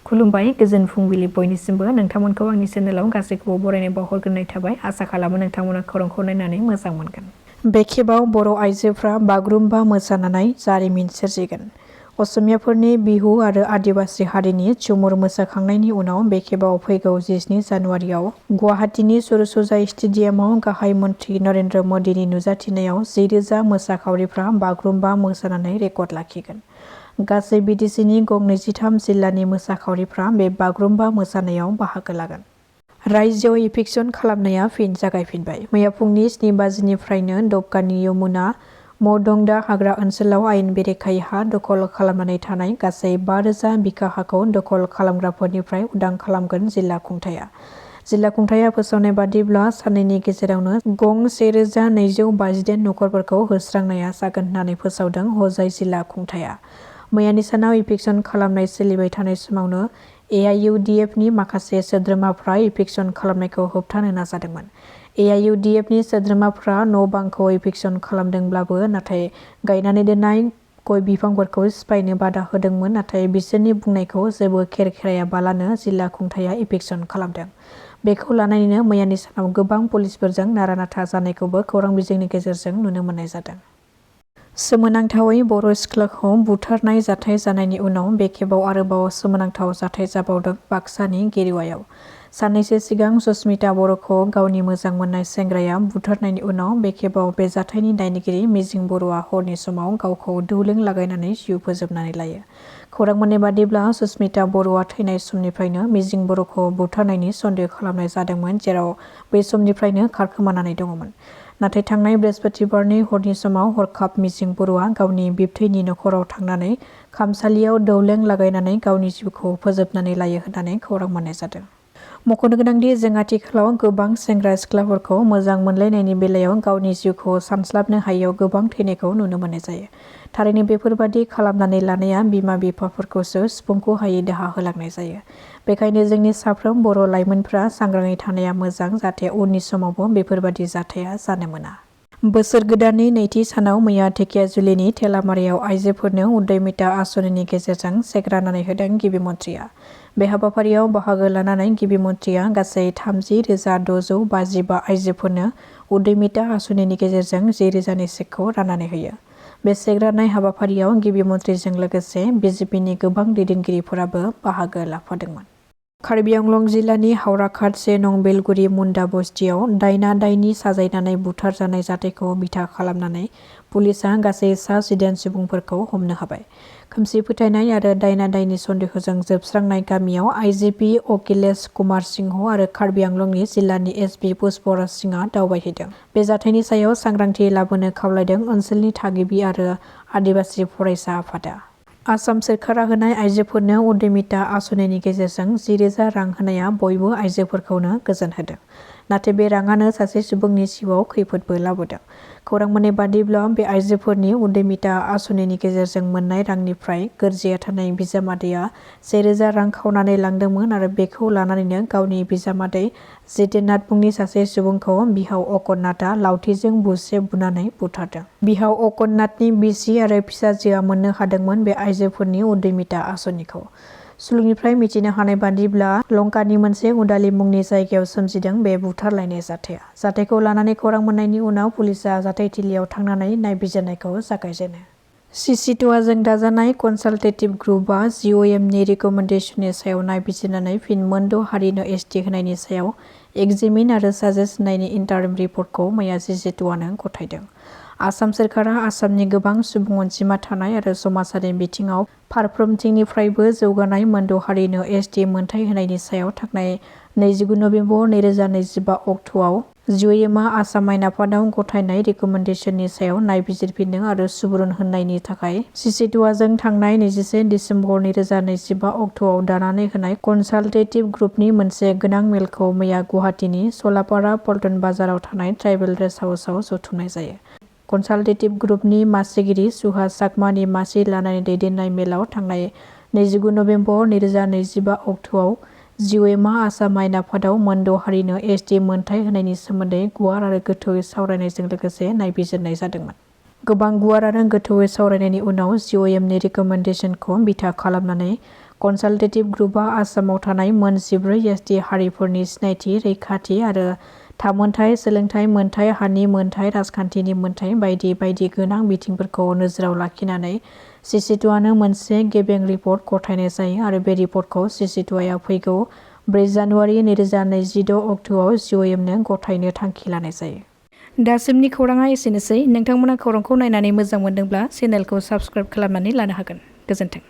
खुलुमबाय गोजोन फुंबिलि बयनिसिमबो नोंथांमोनखौ आंनि चेनेलाव गासैखौबो बरायनाय बावहरग्रोनाय थाबाय आसा खालामो नोंथांमोना खौरांखौ नायनानै मोजां मोनगोन। बे खेबाव बर' आइजोफ्रा बागुरुम्बा मोसानानै जारिमिन सोरजिगोन। असमियाफोरनि बिहु आरो आदिबासि हारिनि झुमुर मोसाखांनायनि उनाव बे खेबाव फैगौ 17 जानुवारियाव गुवाहाटीनि सरसजाई स्टेडियामाव गाहाय मन्थ्रि नरेन्द्र मोदीनि नुजाथिनायाव 10,000 मोसाखावरिफ्रा बागुरुम्बा मोसानानै रेकर्ड लाखिगोन। गासै BTCनि गं 23 जिल्लानि मोसाखावरिफ्रा बे बागुरुम्बा मोसानायाव बाहागो लागोन। रायजोआव इभिक्सन खालामनाया फिन जागायफिनबाय। मैया फुंनि 7 बाजिनिफ्रायनो दबगानि यमुना मौदंडा हाग्रा ओनसोलाव आयेन बेरेखायै हा दखल खालामनानै थानाय गासै 5,000 बिघा हाखौ दखल खालामग्राफोरनिफ्राय उदां खालामगोन जिल्ला खुंथाया। जिल्ला खुंथाया फोसावनाय बादिब्ला साननैनि गेजेरावनो गं 1,258 नखरफोरखौ होस्रांनाया जागोन होननानै फोसावदों हजाय जिल्ला खुंथाया। मैयानि सानाव इभिक्सन खालामनाय सोलिबाय थानाय समावनो AIUDFनि माखासे सोद्रोमाफ्रा इभिक्सन खालामनायखौ होबथानो नाजादोंमोन। AIUDFनि सोद्रोमाफ्रा न' बांखौ इभिक्सन खालामदोंब्लाबो नाथाय गायनानै दोननाय गय बिफांफोरखौ सिफायनो बादा होदोंमोन नाथाय बिसोरनि बुंनायखौ जेबो खेरखेरायाबालानो जिल्ला खुंथाया इभिक्सन खालामदों। बेखौ लानानैनो मैयानि सानाव गोबां पुलिसफोरजों नारा-नाथा जानायखौबो खौरां बिजोंनि गेजेरजों नुनो मोननाय जादों। सोमोनांथावै बर' सिख्लाखौ बुथारनाय जाथाय जानायनि उनाव बे खेबाव आरोबाव सोमोनांथाव जाथाय जाबावदों बाक्सानि गेरुवायाव। साननैसो सिगां सस्मिता बर'खौ गावनि मोजां मोननाय सेंग्राया बुथारनायनि उनाव बे खेबाव बे जाथायनि दायनिगिरि मिजिं बर'आ हरनि समाव गावखौ दौलें लागायनानै जिउ फोजोबनानै लायो। खौरां मोननाय बादिब्ला सस्मिता बर'आ थैनाय समनिफ्रायनो मिजिं बर'खौ बुथारनायनि सन्देह खालामनाय जादोंमोन जेराव बै समनिफ्रायनो खारखोमानानै दङमोन। नाथाय थांनाय बृहस्पतिबारनि हरनि समाव हरखाब मिजिं बर'आ गावनि बिबथैनि नखराव थांनानै खामसालियाव दौलें लागायनानै गावनि जिउखौ फोजोबनानै लायो होननानै खौरां मोननाय जादों। मख'नो गोनांदि जों आथिखालाव गोबां सेंग्रा सिख्लाफोरखौ मोजां मोनलायनायनि बेलायाव गावनि जिउखौ सानस्लाबनो हायैयाव गोबां थैनायखौ नुनो मोननाय जायो। थारैनो बेफोरबादि खालामनानै लानाया बिमा बिफाफोरखौसो सिफुंखौ हायै दाहा होलांनाय जायो। बेखायनो जोंनि साफ्रोम बर' लाइमोनफ्रा सांग्राङै थानाया मोजां जाहाथे उननि समावबो बेफोरबादि जाथाया जानो मोना। बोसोर गोदाननि नैथि सानाव मैया धेकियाजुलिनि थेलामारायाव आइजोफोरनो उद्यमिता आसनिनि गेजेरजों चेक राननानै होदों गिबि मन्थ्रिया। बे हाबाफारियाव बाहागो लानानै गिबि मन्थ्रिया गासै 30,655 आइजोफोरनो उद्यमिता आसनिनि गेजेरजों 10,000नि चेकखौ राननानै होयो। बे चेक राननाय हाबाफारियाव गिबि मन्थ्रिजों लोगोसे BJPनि गोबां दैदेनगिरिफोराबो बाहागो लाफादोंमोन। कार्बि आंलं जिल्लानि हावराघाट 1 नं बेलगुरि मुन्दा बस्तियाव दायना दायनि साजायनानै बुथारजानाय जाथायखौ बिथा खालामनानै पुलिसआ गासै सा-18 सुबुंफोरखौ हमनो हाबाय। खोमसि फोथायनाय आरो दायना दायनि सन्देहजों जोबस्रांनाय गामियाव IGP अखिलेश कुमार सिंह आरो कार्बि आंलंनि जिल्लानि SP पुष्पराज सिंहआ दावबायहैदों। बे जाथायनि सायाव सांग्रांथि लाबोनो खावलायदों ओनसोलनि थागिबि आरो आदिबासि फरायसा आफादा। आसाम सोरखारा होनाय आइजोफोरनो उद्यमिता आसनिनि गेजेरजों 10,000 रां होनाया बयबो आइजोफोरखौनो गोजोन होदों। नाथाय बे राङानो सासे सुबुंनि जिउआव खैफोदबो लाबोदों। खौरां मोननाय बादिब्ला बे आइजोफोरनि उद्यमिता आसनिनि गेजेरजों मोननाय रांनिफ्राय गोरजिया थानाय बिजामादैया 1,000 रां खावनानै लांदोंमोन आरो बेखौ लानानैनो गावनि बिजामादै जितेनाथ मुंनि सासे सुबुंखौ बिहाव अकननाथआ लावथिजों बुसे बुनानै बुथारदों। बिहाव अकननाथनि बिसि आरो फिसाजोआ मोननो हादोंमोन बे आइजोफोरनि उद्यमिता आसनिखौ। सुलुंनिफ्राय मिथिनो हानाय बादिब्ला लंकानि मोनसे उदालि मुंनि जायगायाव सोमजिदों बे बुथारलायनाय जाथाया। जाथायखौ लानानै खौरां मोननायनि उनाव पुलिसआ जाथायथिलियाव थांनानै नायबिजिरनायखौ जागायजेनो। सिसिटुवाजों दाजानाय कनसालटेटिभ ग्रुपआ GOMनि रिकमेन्डेसननि सायाव नायबिजिरनानै फिन मोनद' हारिनो ST होनायनि सायाव एग्जिमिन आरो साजेस्ट होनायनि इन्टारिम रिपर्टखौ मैया सिसिटुवानो गथायदों। आसाम सोरखारा आसामनि गोबां सुबुं अनजिमा थानाय आरो समाजारि बिथिङाव फारफ्रोमथिंनिफ्रायबो जौगानाय मोनद' हारिनो ST मोनथाय होनायनि सायाव थांनाय 29 नबेम्बर 2025 अक्ट'आव GOMआ आसाम आयेन आफादाव गथायनाय रिकमेन्डेसननि सायाव नायबिजिरफिननो आरो सुबुरुन होनायनि थाखाय सिसिटुवाजों थांनाय 21 दिसेम्बर 2025 अक्ट'आव दानानै होनाय कनसालटेटिभ ग्रुपनि मोनसे गोनां मेलखौ मैया गुवाहाटीनि सलापारा पल्टन बाजाराव थानाय ट्राइबेल रेस्ट हाउसआव जथुमनाय जायो। कनसालटेटिभ ग्रुपनि मासिगिरि सुहास चाकमानि मासि लानानै दैदेननाय मेलाव थांनाय 29 नबेम्बर 2025 अक्ट'आव GOMआ आसाम आयेन आफादाव मोनद' हारिनो ST मोनथाय होनायनि सोमोन्दै गुवार आरो गोथौयै सावरायनायजों लोगोसे नायबिजिरनाय जादोंमोन। गोबां गुवार आरो गोथौयै सावरायनायनि उनाव GOMनि रिकमेन्डेसनखौ बिथा खालामनानै कनसालटेटिभ ग्रुपआ आसामाव थानाय मोन 14 एसटि हारिफोरनि सिनायथि, रैखाथि आरो थामोनथाय, सोलोंथाइ मोनथाय, हानि मोनथाय, राजखान्थिनि मोनथाय बायदि बायदि गोनां बिथिंफोरखौ नोजोराव लाखिनानै सिसिटुआनो मोनसे गेबें रिपर्ट गथायनाय जायो आरो बे रिपर्टखौ सिसिटुआया फैगौ 4 जानुवारि 2026 अक्ट'आव जिअएमनो गथायनो थांखि लानाय जायो। दासिमनि खौराङा एसेनोसै। नोंथांमोना खौरांखौ नायनानै मोजां मोनदोंब्ला चेनेलखौ साबस्क्राइब खालामनानै लानो हागोन। गोजोन्थों।